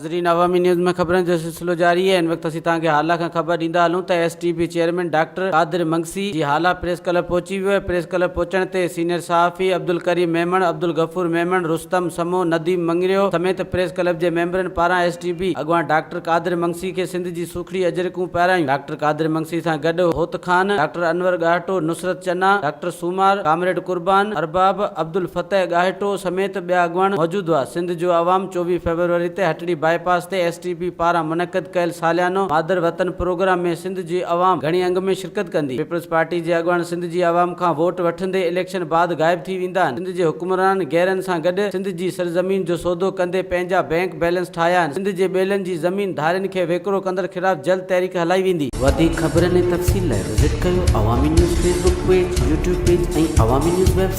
ناظرين عوامي نيوز ۾ خبرن جو سلسلو جاري آهي هن وقت اسين توهان کي هالا کان خبر ڏيندا هلون ته S T P chairman doctor Qadir Mangsi جي هالا پريس ڪلب پهچي ويو آهي پريس ڪلب پهچڻ تي سينيئر صحافي عبدالڪريم ميمڻ، عبدالغفور ميمڻ، رستم سمون، نديم مڱريو سميت پريس ڪلب جي ميمبرن پاران ايس ٽي پي اڳواڻ ڊاڪٽر قادر منگسي کي سنڌ جي سوکڙي اجرڪون پهرايون ڊاڪٽر قادر منگسي سان گڏ هوت خان، ڊاڪٽر انور ڳاهٽو، نصرت چنا، ڊاڪٽر سومار، ڪامريڊ قربان، ارباب عبدالفتح ڳاهٽو سميت ٻيا اڳواڻ موجود هئا. سنڌ جو عوام 24 فيبروري تي هٽڙي باء پاس تي ايس ٽي پي پاران منعقد ڪيل ساليانو مادر وطن پروگرام ۾ سنڌ جي عوام گهڻي انگ ۾ شرڪت ڪندي. پيپلز پارٽي جي اڳواڻ سنڌ جي عوام کان ووٽ وٺندي اليڪشن بعد غائب ٿي ويندا آهن. سنڌ جي حڪمرانن غيرن سان گڏ سنڌ جي سرزمين جو سودو ڪندي پنهنجا بئنڪ بئلنس ٺاهيا آهن. سنڌ جي ٻيلن جي زمين ڌارين کي ويڪرو ڪندڙ خلاف جلد تحريڪ هلائي ويندي. وڌيڪ خبرن ۽ تفصيل لاء وزٽ ڪيو Awami news Facebook page, YouTube page ۽ Awami news website.